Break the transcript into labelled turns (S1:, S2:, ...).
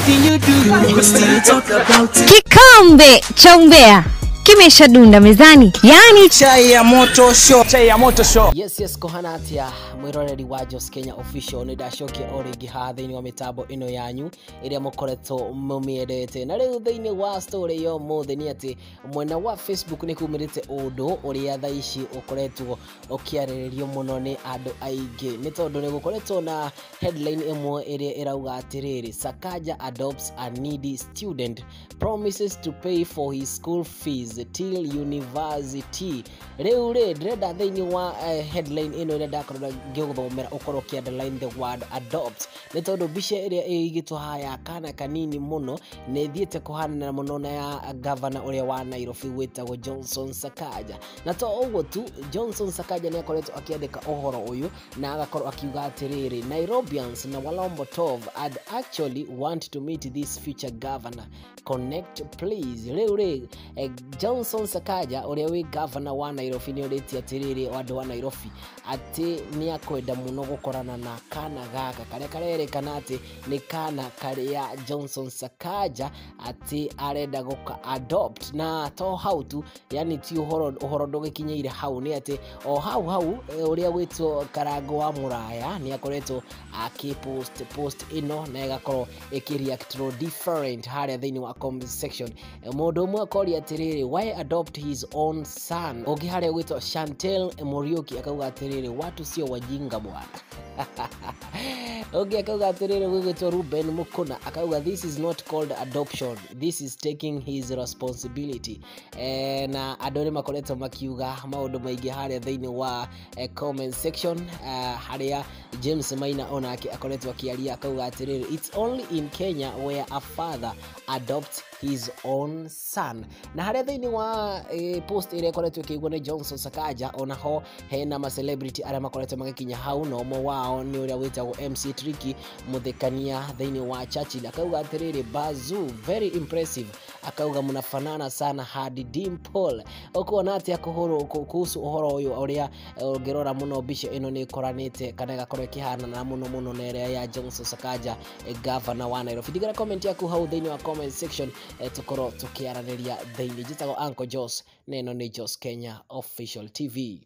S1: Anything you do, we still talk about it.
S2: Kikombe cha umbea kimeshadunda mezani, yani
S1: chai ya moto show, chai ya moto show.
S3: Yes, yes, kohana atia mwiroreri wa Jos Kenya Official ni ndacokia o rĩngĩ haha thĩinĩ wa mĩtambo ĩno yanyu ĩrĩa mũkoretwo mũmĩendete. Na rĩu thĩinĩ wa story ya ũmũthĩ nĩ atĩ mwena wa Facebook nĩ kumĩrĩte ũndũ ũrĩa thaa ici ũkoretwo ũkĩarĩrĩrio mũno nĩ andũ aingĩ, nĩ tondũ nĩ gũkoretwo na headline ĩmwe ĩrĩa ĩrauga atĩrĩrĩ, Sakaja adopts a needy student, promises to pay for his school fees till university. Rĩu rĩ ndĩrenda thĩinĩ wa headline ĩno ĩrĩa ndakorwo ngĩgũthomera ũkorwo ũkĩ underline the word adopt, nĩ tondũ mbica ĩrĩa ĩigĩtwo haha ya kana kanini mũno nĩ ĩthiĩte kũhanana mũno na ya gavana ũrĩa wa Nairobi wĩtagwo Johnson Sakaja. Na to ũguo tu, Johnson Sakaja nĩ akoretwo akĩandĩka ũhoro ũyũ na agakorwo akiuga atĩrĩrĩ, Nairobians na Walombotov had actually want to meet this future governor, connect please. Rĩu rĩ Johnson Sakaja ũrĩa wĩ gavana wa Nairobi nĩ orĩtie atĩrĩrĩ andũ a Nairobi atĩ nĩ akwenda mũno gũkorana na kana gaka karĩa karerĩkana atĩ nĩ kana karĩa Johnson Sakaja atĩ arenda gũka adopt. Na to hau tu, yani ti ũhoro ndũgĩkinyĩire hau, nĩ atĩ o hau hau ũrĩa wĩtwo Karango wa Mũraya nĩ akoretwo akĩ post ĩno na ĩgakorwo ĩkĩ different harĩa thĩinĩ wa comment section. Mũndũ ũmwe akoria atĩrĩrĩ, why adopt his own son? Ũngĩ harĩa gwĩtwo Chantel Muriuki akauga atĩrĩrĩ, watu sio wajinga bwana. Ũngĩ akauga atĩrĩrĩ, gwĩtwo Ruben Mukuna akauga, this is not called adoption, this is taking his responsibility. Na andũ nĩ makoretwo makiuga maũndũ maingĩ harĩa thĩinĩ wa comment section, harĩa James Maina onake akoretwo akĩaria akauga atĩrĩrĩ, it's only in Kenya where a father adopts his own son. Na harĩa thĩinĩ wa post ĩrĩa ĩkoretwo ĩkĩigwo nĩ Johnson Sakaja, onaho hena ma celebrity arĩa makoretwo magĩkinya hau, na ũmwe wao nĩ ũrĩa wĩtagwo MC Tricky mũthekania thĩinĩ wa Churchill akauga atĩrĩrĩ, Bazu very impressive, akauga mnafanana sana hadi Dimple. Ũkuona atĩa kuhusu ũhoro ũyũ ũrĩa ũngĩrora mũno mbica ĩno nĩ ĩkoranĩte kana ĩgakorwo ĩkĩhanana mũno mũno na ĩrĩa ya Johnson Sakaja gavana wa Nairobi. Ndigĩra comment yaku hau thĩinĩ wa comment section, tũkorwo tũkĩaranĩria thĩinĩ. Njĩtagwo Uncle Jos na ĩno nĩ Jos Kenya Official TV.